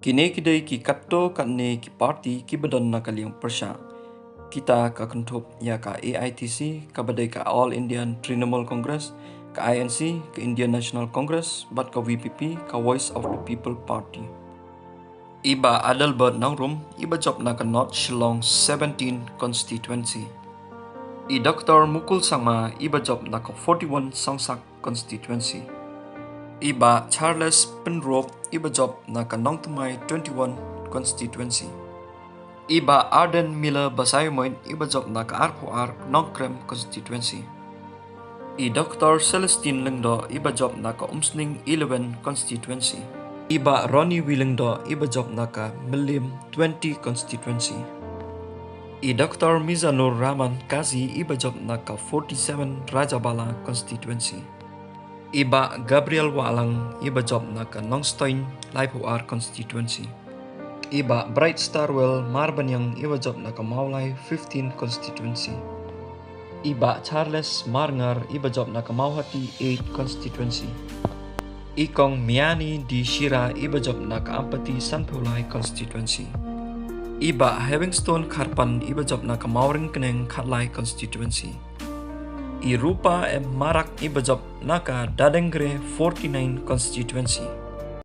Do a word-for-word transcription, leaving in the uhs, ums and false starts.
Kine ki dei ki katto katne ki party kiba don na ka liang pyrshah. Kita ka kynthup ïa ka A I T C, kaba dei ka All Indian Trinamool Congress, ka I N C, ka Indian National Congress, bad ka V P P, ka Voice of the People Party. I Bah Adelbert Nongrum, iba jop na ka North Shillong seventeen constituency. I Doctor Mukul Sangma, iba jop na ka forty-one Songsak constituency. I Bah Charles Pynrop, iba jop na ka Nongthymmai twenty-one constituency. I Bah Ardent Miller Basaiawmoit, iba jop na ka arphew ar Nongkrem constituency. I Doctor Celestine Lyngdoh, iba jop na ka Umsning eleven constituency. I Bah Ronnie W Lyngdoh, iba jop na ka Mylliem twenty constituency. I Doctor Mizanur Rahman Kazi, iba jop na ka forty-seven Rajabala constituency. I Bah Gabriel Wahlang, iba jop na ka Nongstoiñ laiphew ar constituency. I Bah Bright Starwell Marbaniang, iba jop na ka Mawlai fifteen constituency. I Bah Charles Marngar, iba jop na ka Mawhati eight constituency. I Kong Miani D Shira, iba jop na ka Ampati sanphew lai constituency. I Bah Hewingstone Kharpan, iba jop na ka Mawryngkneng khatlai constituency. I Rupa M Marak, iba jop na ka Dadenggre forty-nine constituency.